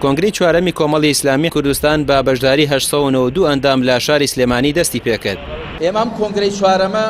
کۆنگرەی چوارەمی کۆمەڵی ئیسلامی کوردستان بە بەشداری 892 ئەندام لە شاری سلێمانی دەستی پێکرد. ئێمە ئەم کۆنگرەی چوارەمە.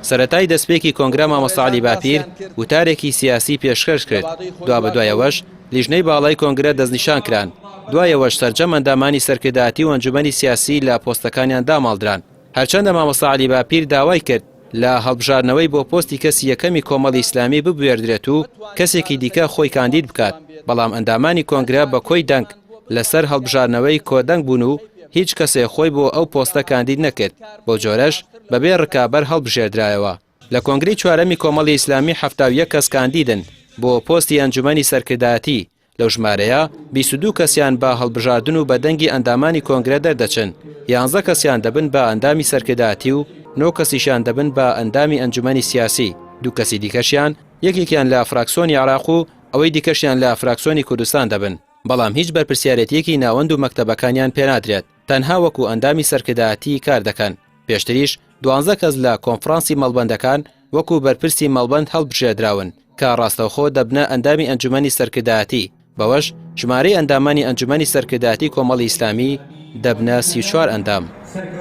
سەرەتای دەستپێکی کۆنگرە مامۆستا عەلی باپیر وتارێکی سیاسی پێشکەش کرد، دوابەدوای ئەوەش لیژنەی باڵای کۆنگرە دەستنیشان کران، دوای ئەوەش سەرجەم ئەندامانی سەرکردایەتی و ئەنجومەنی سیاسی لە پۆستەکانیان داماڵدران. هەرچەندە مامۆستا عەلی باپیر داوای کرد لە هەڵبژاردنەوەی بۆ پۆستی کەسی یەکەمی کۆمەڵی ئیسلامی ببوێردرێت و کەسێکی دیکە خۆی کاندید بکات، بەڵام ئەندامانی کۆنگرە بە کۆی دەنگ لەسەر هەڵبژاردنەوەی کۆدەنگ بوون و هیچ کەسێک خۆی بۆ ئەو پۆستە کاندید نەکرد، بەو جۆرەش بەبێ ڕکابەر هەڵبژێردرایەوە. لە کۆنگرەی چوارەمی کۆمەڵی ئیسلامی 71 کەس کاندیدن بۆ پۆستی ئەنجومەنی سەرکردایەتی، لەو ژمارەیە 22 کەسیان بە هەڵبژاردن و بە دەنگی ئەندامانی کۆنگرە دەردەچن، یانزە کەسیان دەبن بە ئەندامی سەرکردایەتی و نۆ کەسیشیان دەبن بە ئەندامی ئەنجومەنی سیاسی، دوو کەسی دیکەشیان یەکێکیان لە فراکسۆنی عێراق و ئەوەی دیکەشیان لە فراکسۆنی کوردستان دەبن، بەڵام هیچ بەرپرسیارێتییەکی ناوەند و مەکتەبەکانیان پێنادرێت، تەنها وەکو ئەندامی سەرکردایەتی کار دەکەن. پێشتریش دوانزە کەس لە کۆنفرانسی مەڵبەندەکان وەکو بەرپرسی مەڵبەند هەڵبژێردراون کە ڕاستەوخۆ دەبنە ئەندامی ئەنجومەنی سەرکردایەتی، بەوەش ژمارەی ئەندامانی ئەنجومەنی سەرکردایەتی کۆمەڵی ئیسلامی دەبنە 34 ئەندام.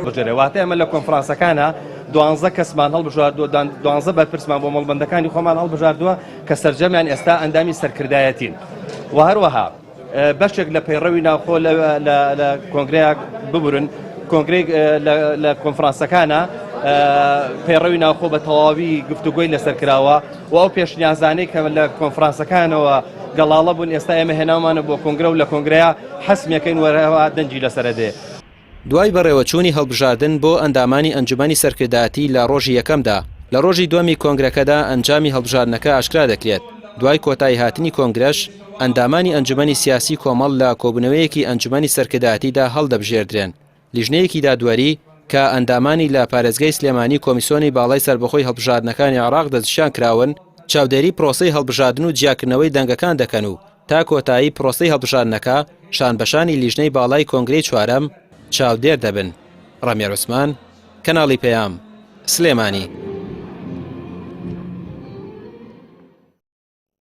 بژێرێ واتە ئێمە لە کۆنفرانسەکانا دوانزە کەسمان هەڵبژاردووە، دوانزە بەرپرسمان بۆ مەڵبەندەکانی خۆمان هەڵبژاردووە کە سەرجەمیان ئێستا ئەندامی سەرکردایەتین و هەروەها بەشێک لە پەیڕەوی ناوخۆ لە کۆنگرەیەک ببورن کۆنگرەی لە کۆنفرانسەکانە پەیڕەوی ناوخۆ بە تەواوی گفتوگۆی لەسەر کراوە و ئەو پێشنیازانەی کە لە کۆنفرانسەکانەوە گەڵاڵە بوون ئێستا ئێمە هێناومانە بۆ کۆنگرە و لە کۆنگرەیە حەسمەکەین وەرەوە دەنگی لەسەرە دێ. دوای بەڕێوەچوونی هەڵبژاردن بۆ ئەندامانی ئەنجومەنی سەرکردایەتی لە ڕۆژی یەکەمدا، لە ڕۆژی دووەمی کۆنگرەکەدا ئەنجامی هەڵبژاردنەکە ئاشکرا دەکرێت، دوای کۆتاییهاتنی کۆنگرەش ئەندامانی ئەنجومەنی سیاسی کۆمەڵ لە کۆبوونەوەیەکی ئەنجومەنی سەرکردایەتیدا هەڵدەبژێردرێن. لیژنەیەکی دادوەری کە ئەندامانی لە پارێزگای سلێمانی و کۆمیسۆنی باڵای سەربەخۆی هەڵبژاردنەکانی عێراق دەستنیشان کراون، چاودێری پرۆسەی هەڵبژاردن و جیاکردنەوەی دەنگەکان دەکەن و تا کۆتایی پرۆسەی هەڵبژاردنەکە شانبەشانی لیژنەی باڵای کۆنگرەی چوارەم چاودێر دەبن. ڕامیار عوسمان، کەناڵی پەیام، سلێمانی.